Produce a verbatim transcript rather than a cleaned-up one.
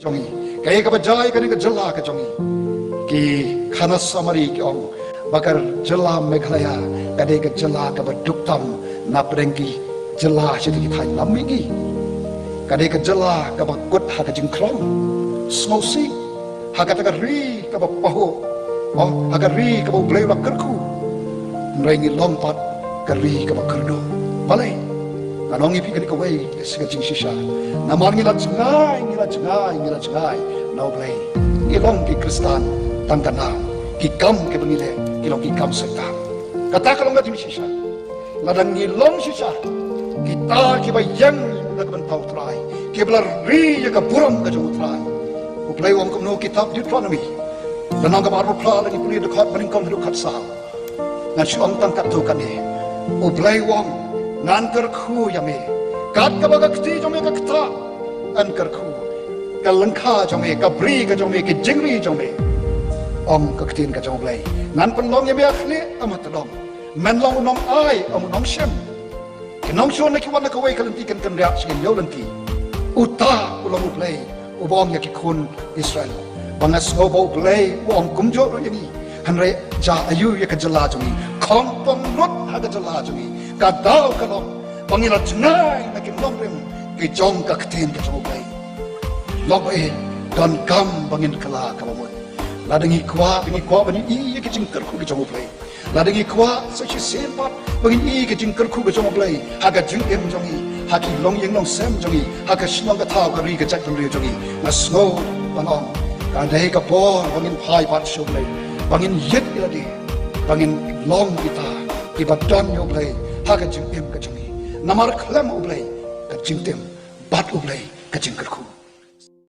jong ngi. Kaei kaba jia ïa kane ka jylla ka jong ngi? Ki khana summary ki ong ba ka jylla Meghalaya ka dei ka jylla kaba duk tam na pdeng ki jylla shatei ki thaiñ lam mihngi. Ka dei ka jylla kaba kut ha ka jingkhlong sngewsih, ha kata ka ri kaba pahuh, oh, ha ka ri kaba U Blei u la kyrkhu. Hynrei ngi long pat ka ri kaba kyrduh. Balei? Ngan ong ïa phi kane kawei ka jingshisha. Namar ngi la jngai, ngi la jngai, ngi la jngai na U Blei. Ngi long ki Khristan tang ka nam. Ki kam kiba ngi leh ki long ki kam Soitan. Kata ka long ka jingshisha. Lada ngi long shisha, kita kiba ïeng na ka bynta U Trai, kiba la ri ïa ka burom ka jong U Trai. U Blei u ong kumno? Kitab Deuteronomi, lynnong kaba arphew phra, lynnong kaba arphew phra, dkhot ba nyngkong haduh khatsaw. Ngan shu ong tang katto katne. U Blei u ong, ngan kyrkhu ïa me kat kaba ka kti jong me ka ktah. Ngan kyrkhu ka lyngkha jong me, ka bri ka jong me, ka jingri jong me. Ong ka ktien ka jong U Blei, ngan pynlong ïa me ha khlieh, ym ha tdong. Men long u nongai, ym u nongshem. Ki nongshun na ki wan na kawei ka lynti kin kynriah sha ki hynñiew lynti. Uta u long U Blei uba ong ïa ki khun Israel. Ba nga sngew ba U Blei u ong kumjuh ruh ïa ngi. Hynrei jia aïu ïa ka jylla jong ngi? Khongpong lut ha ka jylla jong ngi. Ka daw ka long ba ngi la jngai na ki nongrim ki jong ka ktien ka jong U Blei. Long ba ïeit, donkam ba ngin kylla kaba mut. Lada ngi kwah, ngi kwah ban ïohi ïa ki jingkyrkhu ki jong U Blei. Lada ngi kwah sa shisien pat ba ngin ïohi ïa ki jingkyrkhu ki jong U Blei ha ka jingim jong ngi, ha ki longïing longsem jong ngi, ha ka shnong ka thaw, ka ri ka jaitbynriew jong ngi, nga sngew ban ong, ka dei ka por ba ngin phai pat sha U Blei, ba ngin ïit ïa lade, ba ngin long kita kiba don ïa U Blei ha ka jingim ka jong ngi. Namar khlem U Blei ka jingtim, bad U Blei ka jingkyrkhu.